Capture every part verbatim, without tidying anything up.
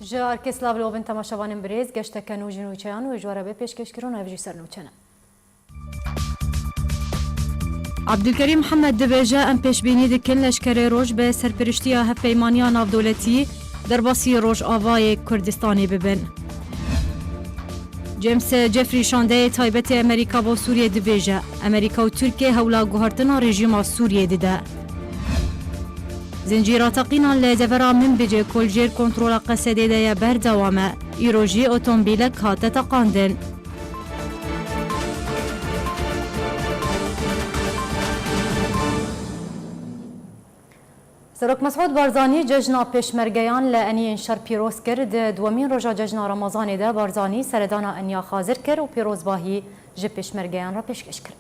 Ji Arkê Slav li we bin temaşevanên birêz, geşteke nû ji nûçeyan wê ji we re bê pêşkêşkirin û ev jî ser nûçe ne. Abdulkerîm Mihemed dibêje, em pêşbînî dikin leşkerê Roj bi serpiriştiya Hevpeymaniya Navdewletî derbasî Rojavayê Kurdistanê bibin. James Jeffrey, şandeyê taybetê Amerîka bo Sûriyê dibêje, Amerîka û Tirkiye hewla guhertina rejîma Sûriyê dide. Zincîra teqînan li devera Minbicê ku li jêr kontrola Qesedê de ye berdewam e. Îro jî otomobîlek hate teqandin. Serok Mesûd Barzanî cejna pêşmergeyan li Eniyên Şer pîroz kir. Di duwemîn roja cejna Remezanê de Barzanî seredana eniya xazir kir û pîrozbahî ji pêşmergeyan re pêşkêş kir.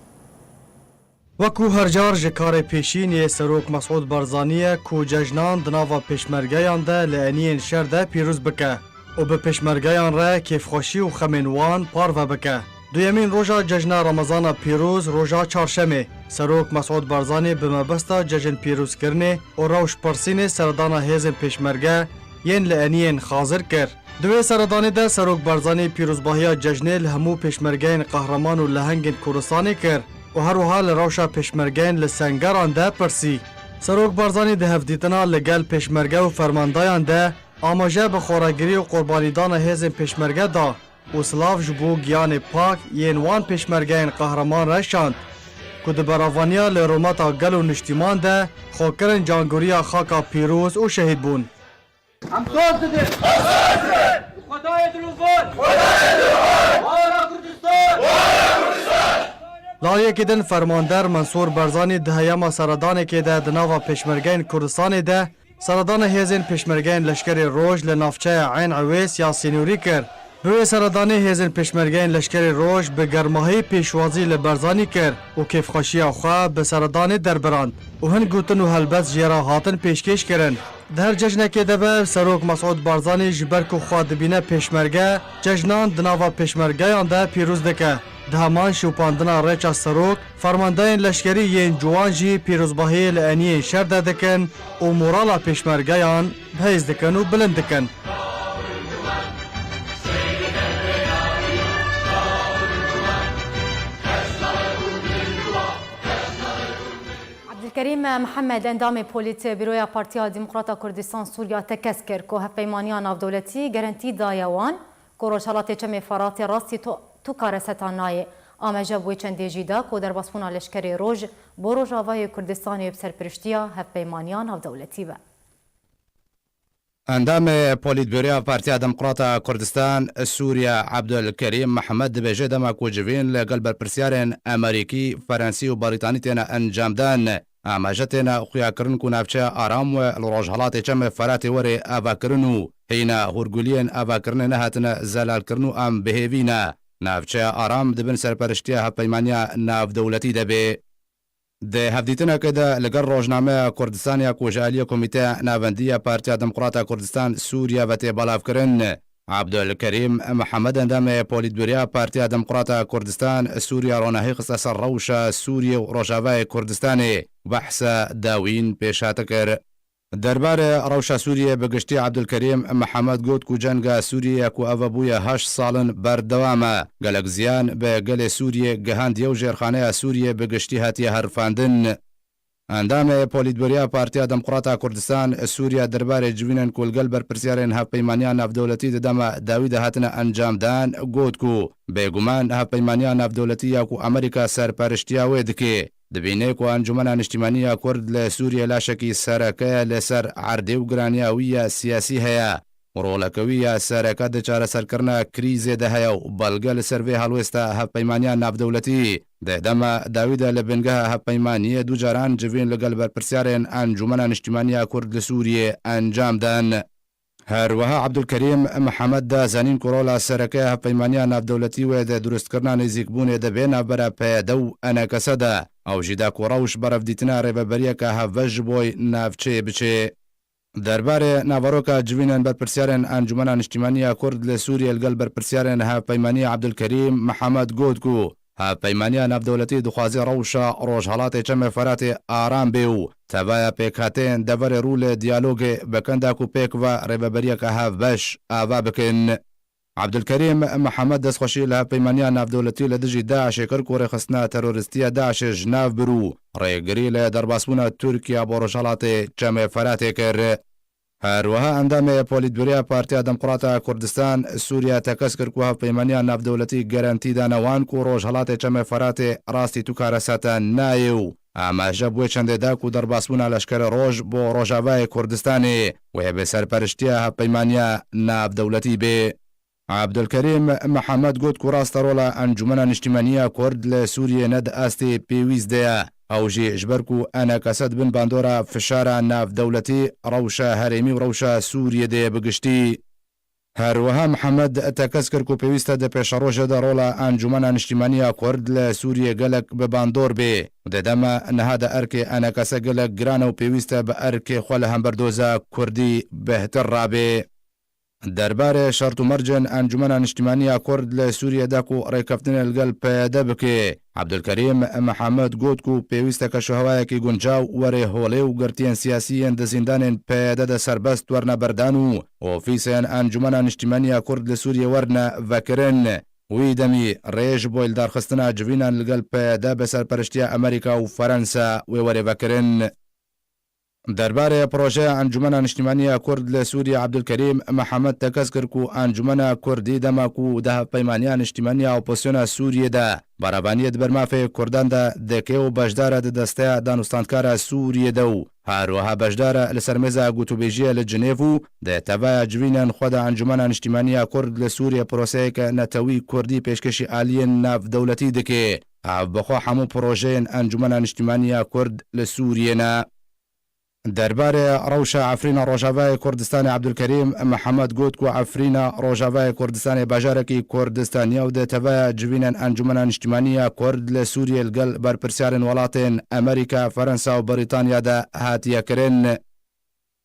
Wekû her car ji karê pêşîn yê Serok Mesûd Barzanî ye ku cejnan di nava pêşmergeyan de li Eniyên Şer de pîroz bike û bi pêşmergeyan re kêfxweşî û xemên wan parve bike. Duyemîn roja cejna Remezana pîroz, roja çarşemê, Serok Mesûd Barzanî bi mebesta cejn pîrozkirinê û rewş pirsînê seredana hêzên pêşmerge yên li Eniyên xazir kir. Di wê seredanê de Serok Barzanî pîrozbahiya cejnê li hemû pêşmergeyên qehreman û lehengên Kurdistanê kir û her wiha li rewşa pêşmergeyên li Sengeran de pirsî. Serok Barzanî di hevdîtina li gel pêşmerge û fermandayan de amaje bi xweragirî û qurbanîdana hêzên pêşmerge da û silav ji bo giyanê pak yên wan pêşmergeyên qehreman re şand ku di beravaniya li rûmeta gel û niştîman de xwe kirin cangoriya xaka pîroz û şehîd bûn. Em doz didin. Xwedayê dilûvar. Wara Kurdistan. Li aliyekê din Fermander Mensûr Barzanî di heyama seredanekê de di nava pêşmergeyên Kurdistanê de seredana hêzên pêşmergeyên leşkerê Roj li navçeya Eyn Ewês ya sînorî kir. Bi wê seredanê hêzên pêşmergeyên leşkerê Roj bi germahî pêşwazî li Barzanî kir û kêfxweşiya xwe bi seredanê derbirand û hin gotin û helbest jê re hatin pêşkêş kirin. Di her cejnekê de be, Serok Mesûd Barzanî ji ber ku xwe dibîne pêşmerge, cejnan di nava pêşmergeyan de pîroz dike. Di heman şopandina rêça Serok, fermandeyên leşkerî yên ciwan jî pîrozbahiyê li Eniyên Şer de dikin û morala pêşmergeyan bi hêz dikin û bilind dikin. Abdulkerîm Mihemed, endamê Polîtbîroya Partiya Demokrata Kurdistan Sûriya tekez kir ku hevpeymaniya navdewletî gerentî daye wan ku Rojhelatê Çemê Feratê rastî to-, tûka reseta nayê. Amaje bi wê çendê jî da ku derbasbûna leşkerê Roj bo Rojavayê Kurdistanê bi serpiriştiya Hevpeymaniya Navdewletî be. Endamê Polîtbîroya Partiya Demokrata Kurdistan Sûriye Ebdulkerîm Mihemed dibêje, dema ku civîn li gel berpirsiyarên Amerîkî, Ferensî û Brîtanî têne encamdan, amaje têne xuyakirin ku navçeya aram we li rojhelatê Çemê Feratê were avakirin û hîna hûrguliyên avakirinê nehatine zelalkirin û em bi hêvî ne navçeya aram di bin serperiştiya Hevpeymaniya Navdewletî de bê. Di hevdîtinekê de li gel rojnameya Kurdistan ya ku ji aliyê Komîteya Navendî ya Partiya Demokrata Kurdistan Sûriye ve tê belavkirin, Abdulkerîm Mihemed, endamê Polîtbîroya Partiya Demokrata Kurdistan Sûriye, ronahî xiste ser rewşa Sûriye û Rojavayê Kurdistanê, behsa dawîn pêşhat kir. Derbarê rewşa Sûriyê bi giştî Ebdulkerîm Mihemed got ku cenga Sûriyê ya ku ev bûye heşt sal in berdewam e. Gelek ziyan bi gelê Sûriyê gihandiye û jêrxaneya Sûriyê bi giştî hatiye herifandin. Endamê Polîtbûroya Partiya Demokrata Kurdistan Sûriye derbarê civînên ku li gel berpirsiyarên Hevpeymaniya Navdewletî di dema dawî de hatine encamdan, got ku bêguman Hevpeymaniya Navdewletî ya ku Amerîka serperiştiya wê dike, dibîne ku Encûmena Niştîmanî ya Kurd li Sûriyê laşekî sereke ye li ser erdê û giraniya wî ya siyasî heye. Roleke wî ya sereke di çareserkirina krîzê de heye û belge li ser vê helwêsta Hevpeymaniya Navdewletî. Di dema dawî de li bingeha Hevpeymaniyê du caran civîn li gel berpirsiyarên Encûmena Niştîmanî ya Kurd li Sûriyê encam dan. Her wiha Ebdulkerîm Mihemed da zanîn ku rola sereke ya Hevpeymaniya Navdewletî wê di durustkirina nêzîkbûnê de bê navbera P Y D û E N K S de. Ew jî da ku rewş berevdîtina rêveberiyeke hevbeş ji bo navçeyê biçe. Derbarê naveroka civînên berpirsiyarên Encûmena Niştîmanî ya Kurd li Sûriyê li gel berpirsiyarên Hevpeymaniyê Ebdulkerîm Mihemed got ku Hevpeymaniya Navdewletî dixwaze rewşa Rojhelatê Çemê Feratê aram bê û Tevaya pêkhateyên deverê rû li diyalogê bi kenda ku pêk ve rêveberiyeke hevbeş ava bikin. Ebdulkerîm Mihemed destxweşî li hevpeymaniya navdewletî li dijî DAIŞê kir ku rêxistina terorîstî ya DAIŞê ji nav bir û rêgirî li derbasbûna Tirkiye bo Rojhelatê Çemê Feratê kir. Her wiha endamê Polîtbûroya Partiya Demokrata Kurdistan Sûriye tekez kir ku hevpeymaniya navdewletî garantî dane wan ku Rojhelatê Çemê Feratê rastî tu karesate nayê û amaje bi wê çendê da ku derbasbûna leşkerê roj bo Rojavayê Kurdistanê wê bi serperiştiya hevpeymaniya navdewletî bê. Ebdulkerîm Mihemed got ku rast e rola Encûmena Niştimanî ya Kurd li Sûriyê ne di astê pêwîst de ye. Ew jî ji ber ku ENKS di bin bandora fişara navdewletî, rewşa herêmî û rewşa Sûriyê de ye bi giştî. Her wiha Mihemed tekez kir ku pêwîst e di pêşerojê de rola Encûmena Niştimanî ya Kurd li Sûriyê gelek bi bandor bê. Di dema niha de erkê ENKS gelek giran e û pêwîst e bi erkê xwe li hember doza Kurdî bêhtir rabê. Derbarê şert û mercên Encûmena Niştimanî ya Kurd li Sûriyê de ku rêkeftinê li gel PYD bike, Ebdulkerîm Mihemed got ku pêwîst e kêşehewayekî guncaw were holê û girtiyên siyasî yên di zîndanên PYD de serbest werne berdan û ofîsên Encûmena Niştimanî ya Kurd li Sûriyê werne vekirin. Wî demî rê ji bo lidarxistina civînan li gel PYD bi serperiştiya Amerîka û Ferensa wê were vekirin. Derbarê projeya Encûmena Niştimanî ya Kurd li Sûriyê Ebdulkerîm Mihemed tekez kir ku Encûmena Kurdî dema ku di hevpeymaniya niştimanî ya opozisyona Sûriyê de berevaniyê di ber mafê Kurdan de dike û beşdar e di desteya danûstandkara Sûriyê de û her wiha beşdar e li ser mêza gotûbêjiyê li Cinêv û di tevaya civînên xwe de Encûmena Niştimanî ya Kurd li Sûriyê proseyeke netewî Kurdî pêşkêşî aliyên navdewletî dike. Ev bi xwe hemû projeyên Encûmena Niştimanî ya Kurd li Sûriyê ne. Derbarê rewşa Efrîna Rojavayê Kurdistanê Ebdulkerîm Mihemed got ku Efrîna Rojavayê Kurdistanê bajarekî Kurdistanî ye û di tevaya civînên Encûmena Niştimanî ya Kurd li Sûriyê li gel berpirsyarên welatên Amerîka, Ferensa û Brîtanya de hatiye kirin.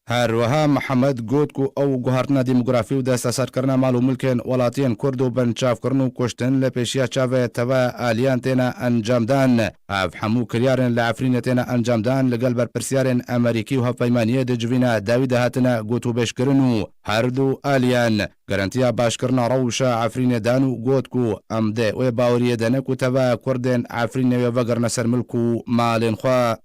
Her wiha Mihemed got ku ew guhartina demografî û desteserkirina mal û milkên welatiyên Kurd û binçavkirin û kuştin li pêşiya çavê tevaya aliyan têne encamdan. Ev hemû kiryarên li Efrînê têne encamdan li gel berpirsyarên Amerîkî û hevpeymaniyê di civîna dawî de hatine gotûbêjkirin û her du aliyan garantiya başkirina rewşa Efrînê dan û got ku em di wê baweriyê de ne ku tevaya Kurdên Efrînê wê vegirine ser milk û malên xwe.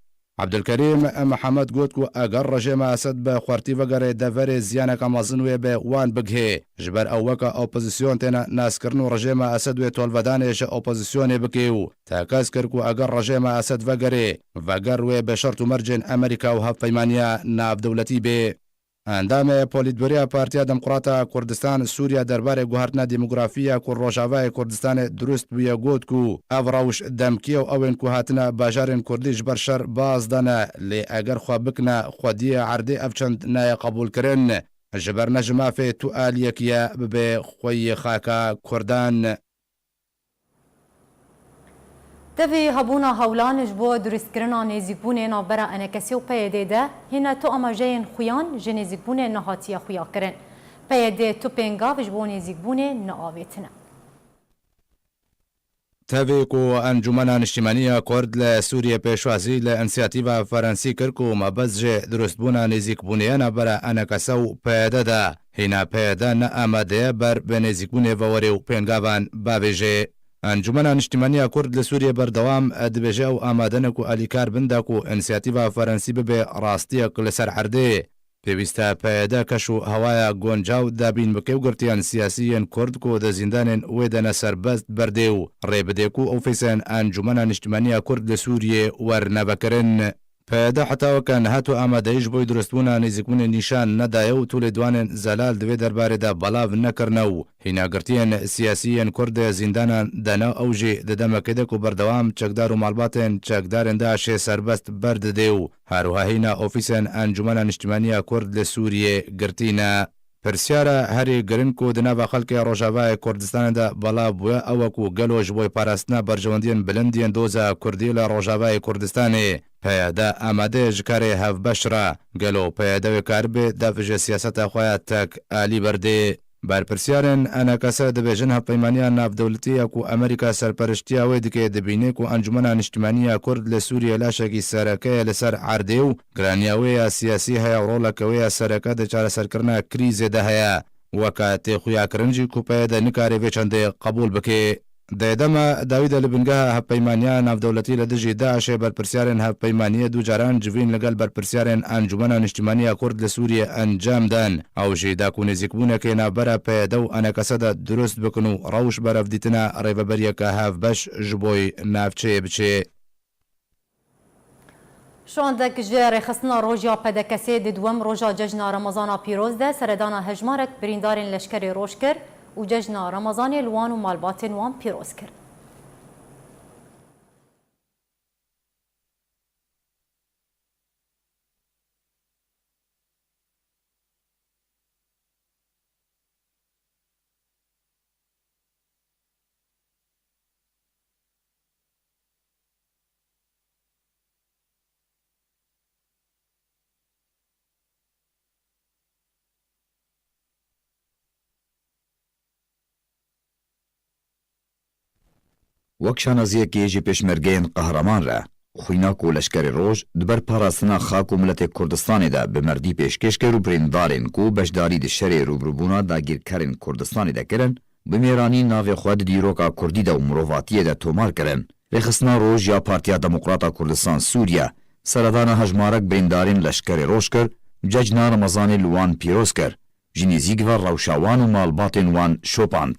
Ebdulkerîm Mihemed got ku eger rejêma Esed bi xwertî vegere deverê ziyaneke mezin wê bi wan bigihê. Ji ber ew weke opozîsyon têne naskirin û rejêma Esed wê tolvedanê ji opozisyonê bike û tekez kir ku eger rejêma Esed vegere, veger wê bi şert û mercên Amerîka û hevpeymaniya navdewletî bê. Endamê Polîtbûroya Partiya Demokrata Kurdistan Sûriye derbarê guhertina demografî ya ku Rojavayê Kurdistanê dirust bûye got ku ev rewş demkî ye û ew ên ku hatine bajarên Kurdî ji ber şer baz dane, lê eger xwe bikine xwediyê erdê ev çend nayê qebûlkirin. Ji ber ne ji mafê tu aliyekî ye bibe xweyê xaka Kurdan. Tevî hebûna hewlan ji bo durustkirina nêzîkbûnê navbera ENKSê û PYDê de hîne tu amajeyên xuyan ji nêzîkbûnê nehatiye xuyakirin. PYDê tu pêngav ji bo nêzîkbûnê neavêtine. Tevî ku Encûmena Niştimanî ya Kurd li Sûriyê pêşwazî li însiyatîva Ferensî kir ku mebest ji durustbûna nêzîkbûnê ya navbera ENKS û PYD de, hîna PYD ne amade ye ber bi nêzîkbûnê ve were û pêngavan bavêje. Encûmena Niştimanî ya Kurd li Sûriyê berdewam dibêje ew amade ne ku alîkar bin da ku însiyatîva Ferensî bibe rastiyek li ser erdê. Pêwîst e PYD keş û hewaya guncaw dabîn bike û girtiyên siyasî yên Kurd ku di zîndanên wê de ne serbest berdê û rê bide ku ofîsên Encûmena Niştimanî ya Kurd li Sûriyê werne vekirin. PYD heta weke niha tu amadeyî ji bo durustbûna nêzîkbûnê nîşan nedaye û tu lêdwanên zelal di vê derbarê de belav nekirine û hîna girtiyên siyasî yên Kurd di zîndanan de ne, ew jî di demekê de ku berdewam çekdar û malbatên çekdarên DAIŞê serbest berdide û her wiha hîna ofîsên Encûmena Niştimanî ya Kurd li Sûriyê girtî ne. Pirsyara herî giring ku di nava xelkê Rojavayê Kurdistanê de belav bûye ew e ku gelo ji bo parastina berjewendiyên bilind yên doza Kurdî li Rojavayê Kurdistanê, PYD amade ye ji karê hevbeş re. Gelo PYD wê karibe dev ji siyaseta xwe ya tek alî berdê? Berpirsyarên E N K S dibêjin hevpeymaniya navdewletî ya ku Amerîka serperiştiya wê dike dibîne ku Encûmena Niştimanî ya Kurd li Sûriyê laşekî sereke ye li ser erdê û giraniya wê ya siyasî heye û roleke wê ya sereke di çareserkirina krîzê de heye. Weke tê xuyakirin jî ku P Y D nikare vê çendê qebûl bike. Di dema dawî de li bingeha hevpeymaniya navdewletî li dijî DAIŞê berpirsyarên hevpeymaniyê du caran civîn li gel berpirsyarên Encûmena Niştimanî ya Kurd li Sûriyê encam dan. Ew jî da ku nêzîkbûnekê navbera P Y D û E N K S de dirust bikin û rewş berevdîtina rêveberiyeke hevbeş ji bo navçeyê biçe. Şandek ji rêxistina roj ya P D K S'ê di duwem roja cejna Remezana pîroz de seredana hejmarek birîndarên leşkerê roj kir û cejna Remezanê li wan û malbatên wan pîroz kir. Wek şanaziyekê ji pêşmergeyên qehreman re, xwîna ku Leşkerê Roj di ber parastina xak û miletê Kurdistanê de bi merdî pêşkêş kir û birîndarên ku beşdarî di şerê rûbirûbûna dagîrkerên Kurdistanê de kirin, bi mêranî navê xwe di dîroka kurdî de û mirovatiyê de tomar kirin. Rêxistina Roj ya Partiya Demokrata Kurdistan Sûriye seredana hejmarek birîndarên Leşkerê Roj kir û cejna Remezanê li wan pîroz kir. Ji nêzîk ve rewşa wan û malbatên wan şopand.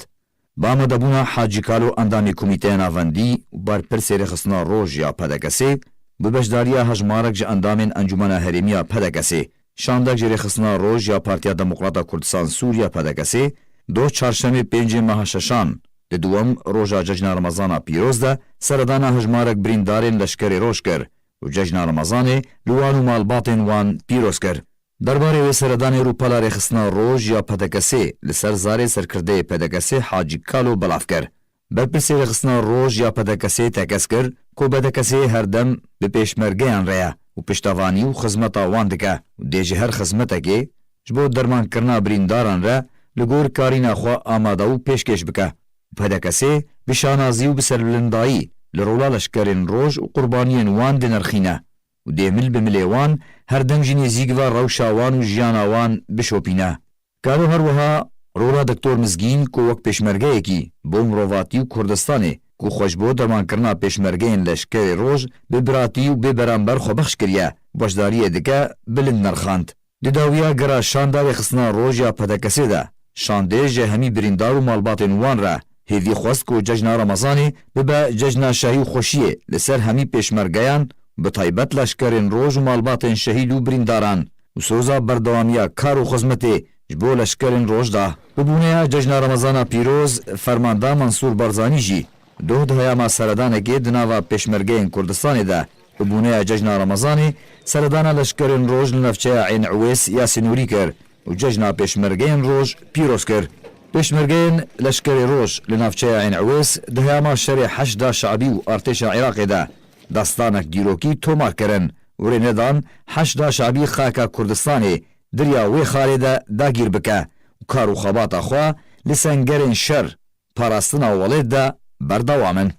Bi amadebûna Hacî Kalo endamê Komîteya Navendî û berpirsê Rêxistina Roj ya P D K S'ê, bi beşdariya hejmarek ji endamên Encûmena Herêmî ya P D K S'ê, şandek ji Rêxistina Roj ya Partiya Demokrata Kurdistan Sûriye P D K S'ê, doh çarşemê pêncê meha şeşan, di duwem roja Cejna Remezana pîroz de seredana hejmarek birîndarên Leşkerê Roj kir û Cejna Remezanê li wan û malbatên wan pîroz kir. Derbarê wê seredanê rûpela Rêxistina Roj ya P D K S'ê li ser zarê serkirdeyê P D K S'ê Hacî Kalo belav kir. Berpirsê Rêxistina Roj ya P D K S'ê tekez kir ku P D K S her dem bi pêşmergeyan re ye û piştevanî û xizmeta wan dike û dê ji her xizmetekê ji bo dermankirina birîndaran re li gor karîna xwe amade û pêşkêş bike. P D K S bi şanazî û bi serbilindayî li rola leşkerên Roj û qurbaniyên wan dinirxîne û dê mil bi milê wan her dem jî nêzîk ve rewşa wan û jiyana wan bişopîne. Kalo her wiha rola Doktor Mizgîn ku wek pêşmergeyekî bo mirovatî û Kurdistanê ku xwe ji bo dermankirina pêşmergeyên Leşkerê Roj bi biratî û bê beramber xwe bexş kiriye û beşdariyê dike, bilind nirxand. Di dawiya gera şanda Rêxistina Roj ya P D K S de, şandê ji hemî birîndar û malbatên wan re hêvî xwest ku Cejna Remezanê bibe cejna şahî û xweşiyê li ser hemî pêşmergeyan, bi taybet leşkerên Roj û malbatên şehîd û birîndaran û soza berdewamiya kar û xizmetê ji bo leşkerên Roj da. Bi bûneya Cejna Remezana pîroz, Fermanda Mansûr Barzanî jî doh di heyama seredanekê di nava pêşmergeyên Kurdistanê de bi bûneya Cejna Remezanê seredana leşkerên Roj li navçeya Ên Ewês ya sînorî kir û Cejna Pêşmergeyên Roj pîroz kir. Pêşmergeyên Leşkerê Roj li navçeya Ên Ewês di heyama şerê Heşda Şe'bî û artêşa Iraqê de dastanek dîrokî tomar kirin û rê nedan Heşda Şe'bî xaka Kurdistanê di riya wê xalê de dagîr bike û kar û xebata xwe li sengerên şer, parastina welêt de berdewam in.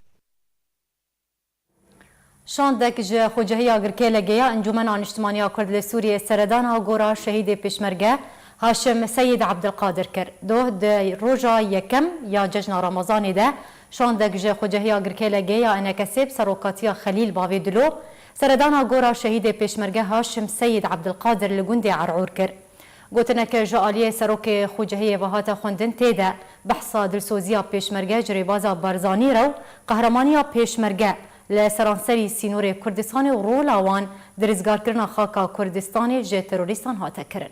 Şandek ji Xwecehiya Girkê L G ya Encûmena Niştimanî ya Kurd li Sûriyê seredana gora şehîdê pêşmerge Haşim Seyîd Ebdilqadir kir. Doh di roja yekem ya Cejna Ramazanê de şandek ji Xwecehiya Girkê L G ya E N K S'ê bi serokatiya Xelîl Bavê Dilo seredana gora şehîdê pêşmerge Haşim Seyîd Ebdilqadir li gundê Er'ûr kir. Gotineke ji aliyê serokê xwecehiyê ve hate xwendin, tê de behsa dilsoziya pêşmerge ji rêbaza Barzanî re û qehremanîya pêşmerge li seranserî sînorê Kurdistanê û rola wan di rizgarkirina xaka Kurdistanê ji terorîstan hate kirin.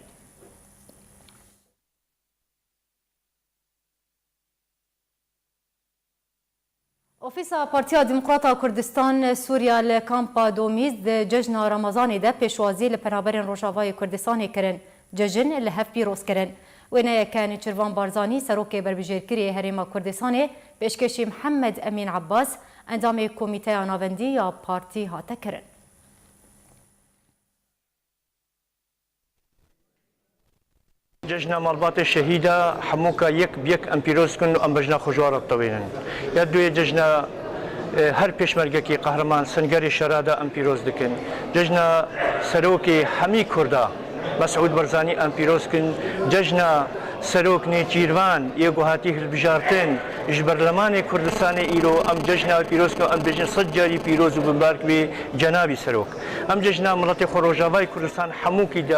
Ofîsa Partiya Demokrata Kurdistan Sûriya li Kampa Domîz di Cejna Ramazanê de pêşwazî li penaberên Rojavayê Kurdistanê kirin, cejin li hev pîroz kirin. Wêneyeke Nêçirvan Barzanî, serokê berbijêrkirî Herêma Kurdistanê, pêşkêşî Mihemed Emîn Ebbas, endamê Komîteya Navendî ya Partî hate kirin. Cejna malbatê şehîda hemûka yek bi yek em pîroz dikin û em bejna xwe ji wan re ditewênin. Ya duyê cejna, e, her pêşmergekî qehreman Sengerê Şera de em pîroz dikin. Cejna serokê hemî Kurda Mesûd Barzanî em pîroz dikin. Cejna serok nêçîrvan yê ku hatî hilbijartin ji berlemanê Kurdistanê îro em cejna wî pîroz dikin, em dibêjin sed carî pîroz û bibark bê cenabî serok. Em cejna miletê xwe Rojavayê Kurdistan hemûkî de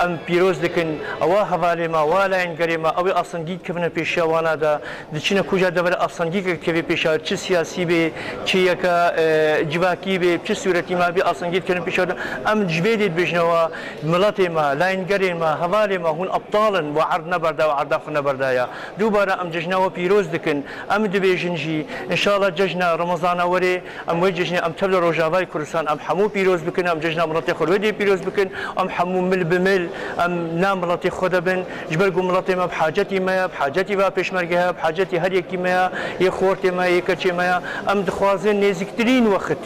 em pîroz dikin. Ewa hevalê me, wa layengerê me, ew ê asengî dikevine pêşiya wana de, diçine kuja devere asengî dikeve pêşiya, çi siyasî bê, çi yeka, e, civakî bê, çi sûretî me bê, asengî dikevine pêşiya de. Em ji vê dê dibêjine wa miletê me, layengerê me, hevalê me, hûn aptal in, we erd neberda, we erda xwe neberda ya. Dubare em cejna we pîroz dikin. Em dibêjin jî, înşallah cejna Remezana werê, em wê cejnê em tev li Rojavayê Kurdistan em hemû pîroz bikin, em cejna miletê xwe li wê dê pîroz bikin, em hemû mil bi mil, em nav miletê xwe de bin, ji ber ku miletê me bi hacetî me ye, bi hacetî va pêşmerge ye, bi hacetî her yekî me ye, yê xortê me, yê keçê me ye. Em dixwazin nêzîktirîn wext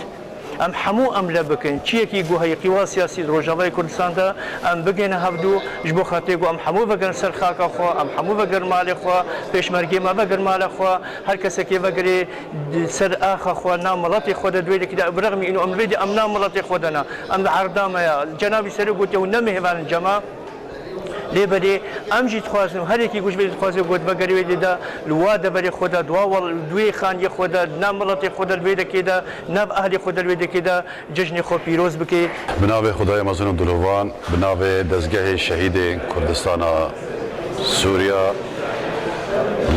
em hemû em le bikin. Çi yekî ku heyî qîwa siyasî di Rojavayê Kurdistan de em bigihine hevdû, ji bo xatirê ku em hemû vegerin ser xaka xwe, em hemû vegerin malê xwe, pêşmergê me vegerin malê xwe, her kesekê vegerê di ser axa xwe, nav miletê xwe de, di wê dekî de, bi rexmî îno em li vê de em nav miletê xwe de ne. Em di erda me ya. Cenabî Serok gotiye hûn ne mêhvan in cema. Lê belê em jî dixwazin û her yekî ku ji vê dixwaze ku vegerê wê dê de li wa deverê xwe de, di wa wel-, di wê xaniyê xwe de, di nav miletê xwe de, li vê dekê de, nav ehlê xwe de, li vê dekê de cejnê xwe pîroz bike. Bi navê Xwedayê Mezin û Dilovan, bi navê Dezgehê Şehîdên Kurdistana Sûriya,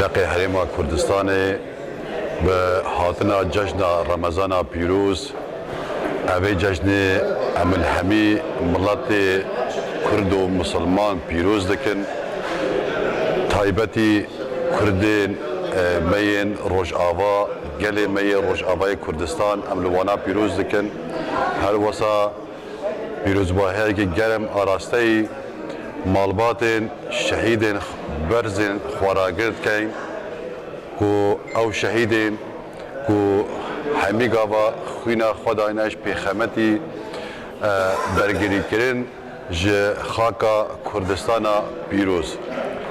Leqê Herêma Kurdistanê, bi hatina cejna Remezana pîroz, Evê cejnê em li hemî miletê Kurd û Misilman pîroz dikin. Taybetî Kurdên, e, me yên Rojava, gelê me yê Rojavayê Kurdistan em li wana pîroz dikin. Her wisa pîrozbahiyekî germ arasteyî malbatên şehîdên berzên xweragir dikeyn ku ew şehîdên ku hemî gava xwîna xwe dayne ji pêxemetî, e, bergirîkirin ji xaka Kurdistana pîroz.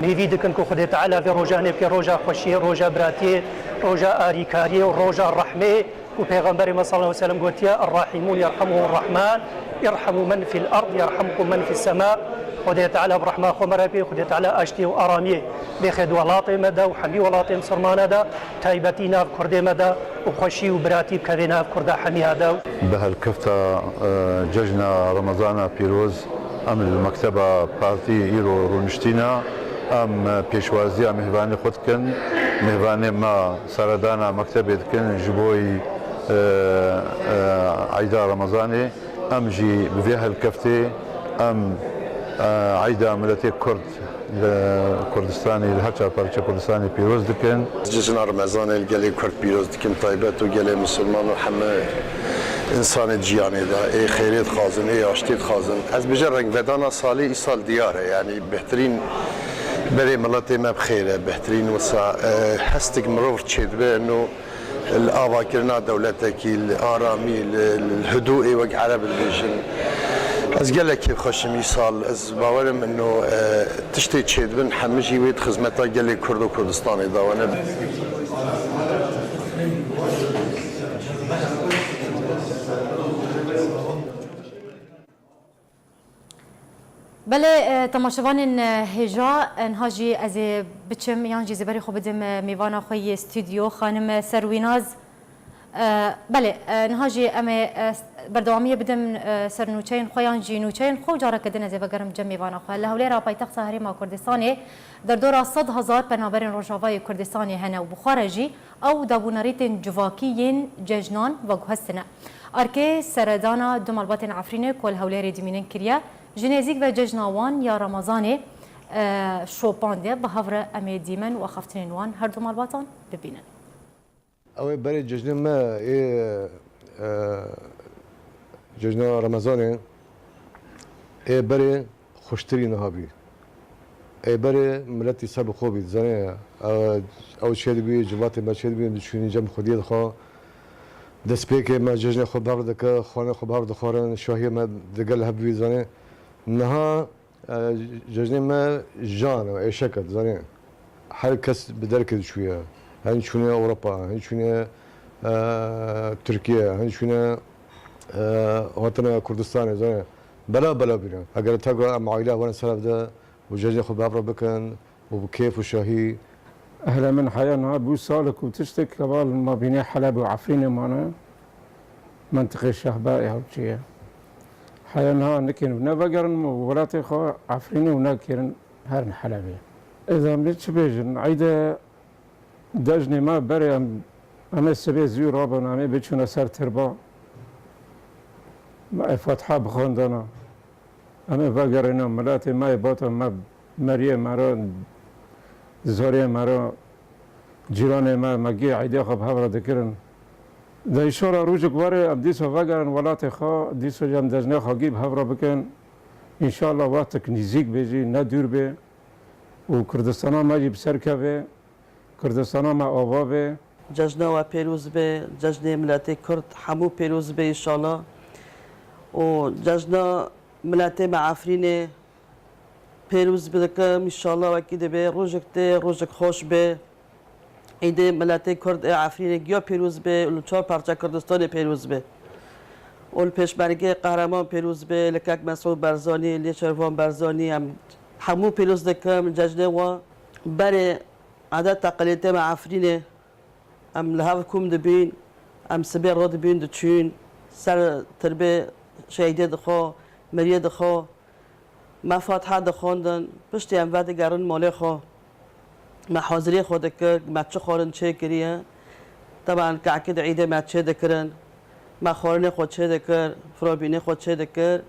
Hêvî dikin ku Xwedê Teala vê rojanê bike roja xweşiyê, roja biratiyê, roja arîkariyê û roja rehmê ku Pêxemberê me sallallahu aleyhi ve sellem gotiye, "Er-Rahîmûn yerhamuhur Rahman, irhamu men fil erd yerhamkum men fis sema." Xwedê Teala bi rehma xwe me re bê, Xwedê Teala aştiyê û aramiyê bêxe di welatê me de û hemî welatê misilmana de. Taybetî nav Kurdê me de û xweşî û biratî bikeve nav Kurda hemiya de. Bi helkefta, e, cejna Remezana pîroz, em li mekteba partî îro rûniştîne, em pêşwaziya mêhvanê xwe dikin. Mêhvanê me seredana mektebê dikin ji bo, e, e, eyda Remezanê. Em jî bi vê helkeftê em, e, eyda miletê Kurd li Kurdistanê, li her çar parçe Kurdistanê pîroz dikin. Cejna Remezanê li gelê Kurd pîroz dikim, taybet û gelê Misilman û heme însanê ciyanê de ê xêrê dixwazin, ê aştî dixwazin. Ez bêje rengvedana salê îsal diyar e, yanî bêhtirîn berê miletê me bi xêr e, bêhtirîn wisa, e, hestik mirov çêdibe eno Li avakirina dewletekî, li aramî, li, li hidûê wek ereb dibêjin. Ez gelek kêfxweş im îsal. Ez bawer im ino, e, tiştê çêdibin hemî jî wê di xizmeta gelê Kurd û Kurdistanê de wane. Belê, e, temaşevanên, e, hêja, e, niha jî ez ê biçim yan jî zêberê xwe bidim, e, mêvana xwe yê stûdyo, xanim, e, Serwînaz. E, belê, e, niha jî em ê, e, s-, berdewamiyê bidin, e, ser nûçeyên xwe yan jî nûçeyên xwe û careke din ez ê vegerim cem mêvana xwe. Li Hewlêra paytexta Herêma Kurdistanê derdora sed hezar penaberên Rojavayê Kurdistanê hene û bi xwe re jî Ew dabûnerîtên civakî yên cejnan veguhestine. Erkê seredana du malbatên Efrînê ku li Hewlêrê dimînin kiriye, ji nêzîk ve cejna wan ya Remezanê, e, şopandiye. Bi hev re em ê dîmen û axaftinên wan her du malbatan bibînin. Ew ê berê cejnê me ê, e, cejna Remezanê ê berê xweştirî niha bî. Ê berê miletî ser bi xwe bî, dizanê, e, ew çêdibî, civatê me çêdibî, diçûnî cem xwediyê dixwe. Destpêkê me cejnê xwe bi hev re dike, xwarinê xwe bi hev re dixwarin, şahiyê me digel hev dibî, dizanê. Niha E, Cejnê me jan e, êşek e, dizanî. Her kes bi derkê diçûye. Hin çûne Ewropa, hin çûne, e, Tirkiye, hin çûne, e, hatine Kurdistanê, dizanî. Bela bela bîne. Eger teko em aîle werin ser hev de û cejnê xwe bi hev re bikin û bi kêf û şahî. Ehlê min heya niha bû salek û tiştek heval ma bînê Heleb û Efrînê mane. Mentiqê Şehba ew çi ye? Heya niha nikin ne vegerin welatê xwe Efrînê û ne kirin herin Helebê. Êza em ê çi bêjin? Eyde cejnê me berê em, em ê sibê zû rabin, em ê biçûne ser tirba. Me ê Fatiha bixwendana. Em ê vegerîne miletê me yê bata me, meriyê me re, zoriyê me re, cîranê me, me gî eydê xwe bi hev re dikirin. De înşallah rojek were em dîsa vegerin welatê xwe, dîsa jî em cejnê xwe gî bi hev re bikin. Înşallah wextek nîzîk bê jî, ne dûr bê û Kurdistana me jî bi ser keve. Kurdistana me ava be. Cejna we pêroz be, cejnê miletê Kurd hemû pêroz be înşallah. Û cejna miletê me Efrînê pêroz dikim înşallah, wekî dibe rojek tê, rojek xweş be. Îdê miletê Kurd ê Efrînê giya pêroz be û li çar parça Kurdistanê pêroz be. Û li Pêşmergê Qehreman pêroz be, li Kek Mesûd Barzanî, li Şervan Barzanî, em hemû pêroz dikim cejnê we. Berê Edet teqilêtê me Efrînê, em li hev kom dibîn, em sibê re dibîn diçûn ser tirbê şehîdê dixwe, miriyê dixwe. Me Fatiha dixwendin, piştî em vedigerin malê xwe. Me haziriyê xwe dikir, me çi xwarin çêkiriye. Teban kehkî di îdê me çêdikirin. Me xwarinê xwe çêdikir, firabînê xwe çêdikir.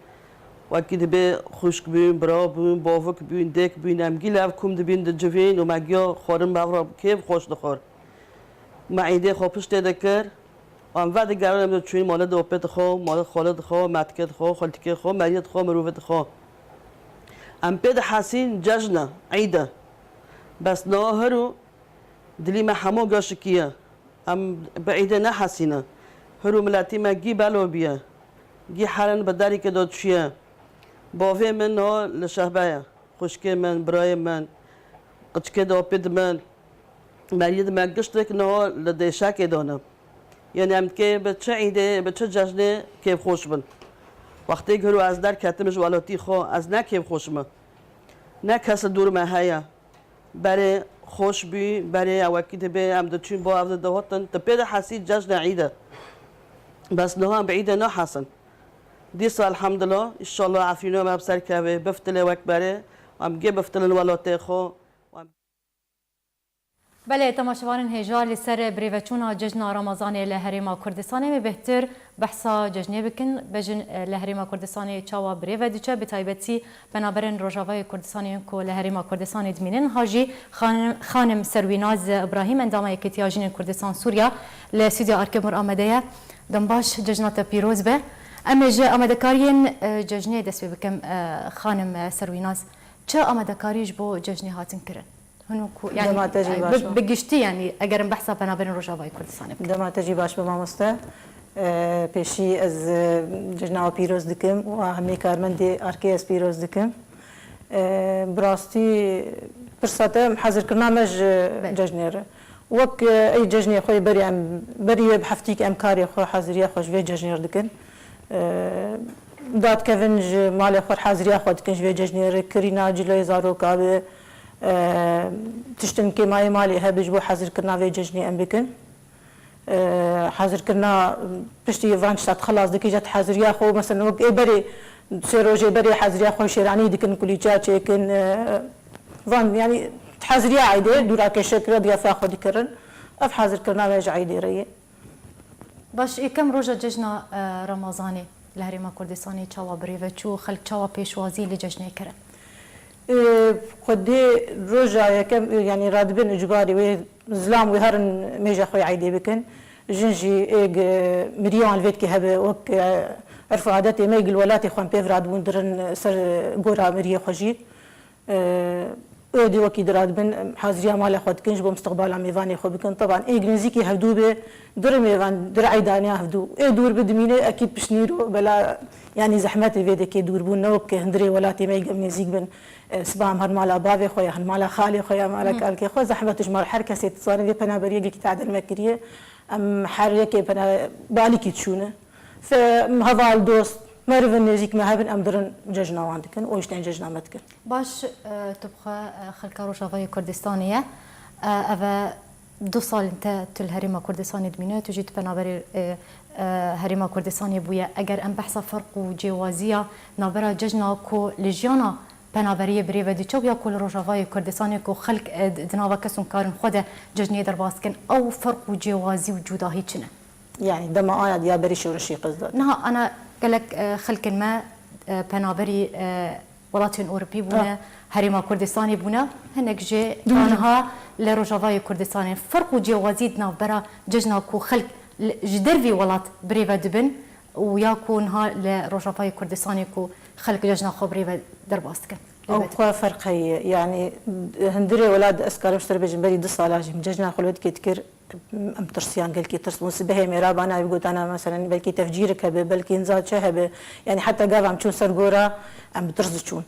Wekî dibê xwişk bûn, bira bûn, bavik bûn, dêk bûn, em gî li hev kom dibîn dicivîn û me giya xwarin bi hev re kêf xweş dixwar. Me îdê xwe piştê dikir, em vedigerin em diçûn malê dopê dixwe, malê xalê dixwe, metikê dixwe, xaltikê xwe, meriyê dixwe, mirovê dixwe. Em pê dihesîn cejn e, îd e. Bes niha hiro dilî me hemû gaşikî ye. Em bi îdê nehesîne. Hiro miletî me gî belo bîye. Gî herin bi derîkê de çûye. Bavê min niha li şehbe ye. Xwişkê min, birayê min, qiçkê dapî di min, meriyê di me giştek niha li dêşekê de ne. Yanî em dikê bi çi îdê, bi çi cejnê kêfxweş bin. Wextê ku ez derketim ji welatî xwe, ez ne kêfxweş me. Ne kes li dûr me heye. Berê xweş bû, berê ewekî dibê em diçûn bo ev didihotin. Tu pê dihesî cejne îd e. Bes niha em bi îdê nahesin. Dîsa elhamdulillah, înşallah Efrîna me bi ser keve, biftilê wek berê, em gê biftilin welatê xwe. Belê, temaşevanên hêja, li ser birêveçûna cejna Ramazanê li Herêma Kurdistanê me bêhtir behsa cejnê bikin. Bejin, e, li Herêma Kurdistanê çawa birêve diçe, bi taybetî penaberên Rojavayê Kurdistanê yên ku li Herêma Kurdistanê dimînin, ha jî xanim, xanim Serwînaz Îbrahîm, endama Yekîtiya Jinên Kurdistan Sûriya, li stûdyoya Arkê Mir amade ye. Dem baş, cejna te pîroz be. Em ê ji amadekariyên, e, cejnê dest pê bikim, e, xanim, e, Serwînaz. Çi amadekarî ji bo cejnê hatin kirin? Hûn ku, yanî, Dema te jî yanî, baş bi, be. Bi giştî, yanî, eger em behsa penaberên Rojavayê Kurdistanê bikin. Dema te jî baş be, mamoste. E, pêşî ez, e, cejna we pîroz dikim û a hemî karmendê Arkê ez pîroz dikim. E, bi rastî pirsa te hezirkirina me ji Belê. Cejnê re. Wek, e, ey cejnê xwe yê berî em, berî wê bi heftîk em karê xwe, haziriya xwe ji vê cejnê re dikin. E, dadikevin ji malê xwe re haziriya xwe dikin ji vê cejnê re, kirîna ciloyê zaroka bi, e, tiştin kêmayê malê hebe ji bo hazirkirina vê cejnê em bikin. E, hazirkirina piştî van tişta xilas dikî, ji haziriya xwe, mesela wek ê berê, sê rojê berê haziriya xwe şêranî dikin, kulîça çêkin, e, van, yanî haziriya eydê, dûra kêşek re diyafa xwe dikirin. Ev hazirkirina me ji eydê re ye. Baş, yekem roja cejna, e, Ramazanê li Herêma Kurdistanê çawa birêve çû, xelk çawa pêşwazî li cejnê kirin? E, xwedê roja yekem, e, yanî radibin icbarî wê zilam wê herin mêja xwe eydê bikin. Jin jî ê gi-, miriyan li vê dikê hebe wek, e, erf û adetê me gil welatê xwe em pêv radibûn dirin ser gora miriyê xwe jî. E, Êdî wekî diradibin, haziriya mala xwe dikin, ji bo mistiqbala mêvanê xwe bikin. Teban ê nêzîkî hevdû bê, dir mêvan, dir eydaniya hevdû. Ê dûr bi dimîne, ekîd pişt nîro, bela, yanî zehmet ê vê dekê dûrbûn, ne wek hundirê welatê me gem nêzîk bin. E, siba em her mala bavê xwe ya, her mala xalê xwe ya, mala Hı. kalkê xwe, zehmet ji mal her kesê dizanê vê penaberiyê gelkî tadil me kiriye. Em her yekê pena-, balikî diçûne. Fe-, heval, dost, merivin nêzîk me hebin, em dirin cejna wan dikin, û îştên cejna me dikin. Baş, e, tu bi xwe, e, xelka Rojavayê Kurdistanê ye. E, ev e du salên te tu li Herêma Kurdistanê dimîne, tu jî tu penaberê, e, e, Herêma Kurdistanê bûye. Eger em behsa ferq û cêwaziya navbera cejna ku li jiyana penaberiyê birêve diçe û ya ku li Rojavayê Kurdistanê ku xelk, e, di, di nava kes û karên xwe de cejnê derbas dikin, ew ferq û cêwazî û cudahî çi ne? Yanî dema aya diya berî şoreşê qez de. Niha ana gelek, e, xelkên me, e, penaberî, e, welatên Ewropî bûne, Ah. Herêma Kurdistanê bûne, hinek jî Doğru. aniha li Rojavayê Kurdistanê. Ferq û cêwazî di navbera cejna ku xelk li, ji dervî welat birêve dibin û ya ku niha li Rojavayê Kurdistanê ku xelk cejna xwe birêve derbas dikin. Ew Birêve dikin. xwe ferq heye. Yanî hundirê welat, ez karim ji te re bêjim, berî du sala jî min cejna xwe li wê dikê dikir. Em tirsiyan, gelkî tirs bûn. Sibehê mêra bana ev gotana, meselen, belkî tefcîrik hebe, belkî niza çi hebe. Yanî heta gava em çûn ser gora, em bi tirs diçûn.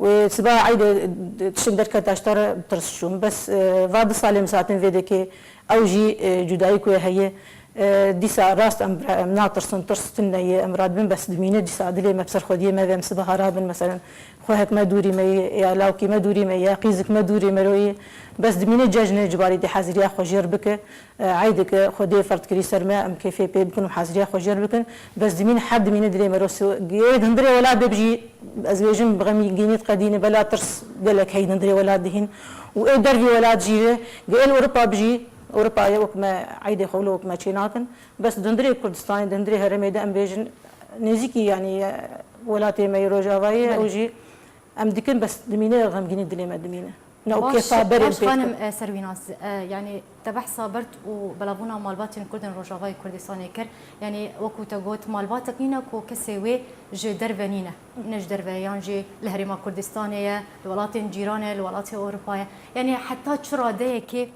Wê siba eydê tiştek derketa ji te re bi tirs çûn. Bes, e, va du salê min satin vê dekê, ew jî, e, cudayî ku heye. E, dîsa rast em, em natirsin, tirs tune ye, em radibin, bes dimîne dîsa dilê me bi ser xwediyê me ve, em sibeha rabin, meselen, xwehek me dûrî me ye, ya lawkî me dûrî me ye, ya qîzik me dûrî me ro ye. Bes dimîne cejnê cibarî dê haziriya xwe jêr bike. E, eydeke Xwedê ferd kirî ser me, em kêfê pê bikin û haziriya xwe jêr bikin. Bes dimîn her dimîne dilê me rosi. Ê di hundirê welat de bijî, ez bêjim bi xemgînî diqedîne, bela tirs gelek hey di hundirê welat dihîn. Û ê dervî welat jî ve, ge êl Ewropa bijî, Ewropa ye wek me eydê xwe wilo wek me çê nakin. Bes di hundirê Kurdistanê, di hundirê herêmê de em bêjin, nêzîkî yanî, e, welatê me yê Rojavayê, Belê. ew jî em dikin, bes dimîne xemgînî dilê me dimîne. Ne û Baş, kêfa berê baş pê xanim, dikin. e, Serwînas, e, yanî te behsa berd û belavbûna malbatên Kurd ên Rojavayê Kurdistanê kir. Yanî wekû te got, malbatek nîne ku kesê wê ji derve nîne. Ne ji derve, yan jî li Herêma Kurdistanê ye, li welatên cîran e, li welatê Ewropa ye. Yanî heta çi radeyekê